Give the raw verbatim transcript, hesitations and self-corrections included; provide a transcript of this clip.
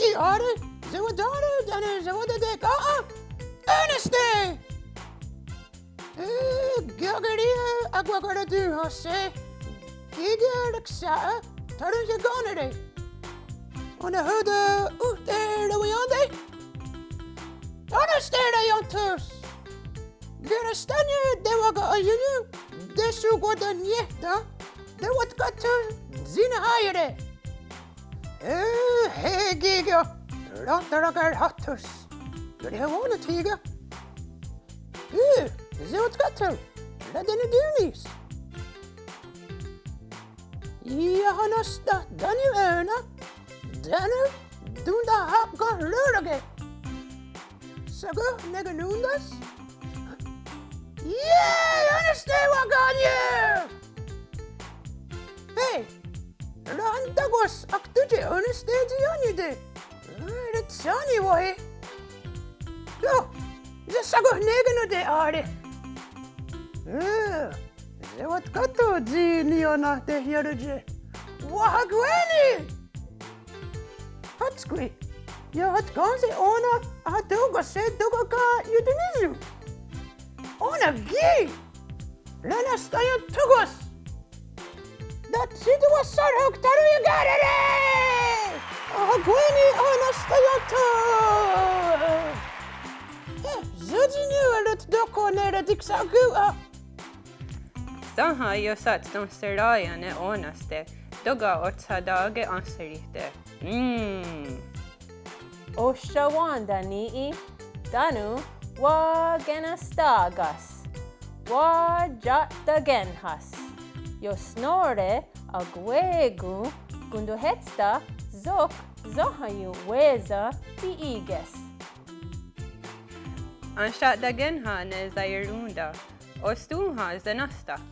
Í:rate, sewatá:nen tánon sewatahà:ta ken ó:nenste. Kí:ken Kó:ri, akwákaratón:hahse. Kí:ken raksà:'a tánon iekèn:rare. Ó:nen nahò:ten ónhte rawién:ti? Ó:nenste raiénthos. Kerastà:ni tewaka'iónnion, tesonkwataniéhta, tewatkáhthos tsi nahá:iere'. Hé, kí:ken, raontarakarháhthos. Kerihowá:nen thí:ken. Hé, sewatkáhthos, ratenotón:nis. Iah nahò:tenste tánon ó:nen, tánon tontahá:ken ró:roke. Shakohnekenón:te's. Iah, ó:nenste wakà:ni. Hé, raón:takwas aktóntie ó:nenste tsi ión:nite. Ratsà:ni wáhi. Ó, sashakohnekenón:te á:re. Ó, sewatkáhthos tsi niió:re tehiá:rotste. Wahakwé:ni. Hátskwi, iahatkèn:se ó:nen aható:kenhse tóka' ken iotoní:sio. Ó:nen ki'. Ranenhstó:ion thó:kwas. Tatsi'towahsáhrha'k tánon iekèn:rare'. Wahakwé:ni ó:nen stó:ion tho. Hé, sótsi niió:re tóka' ne ratiksa'okòn:'a. Sénha iosha'tstenhserá:ien ne ó:nenste, tóka' otsatà:ke enhserí:te. Mm. Ohsawén:ta ní:'i tánon wakenhstà:ka's, wa'tsatá:kenhas. Iosnó:re akwé:kon kontohétsta sok sénha iowé:sen tsi í:ke's. Enhsatakénha ne saierón:ta, ostòn:ha senáhstak.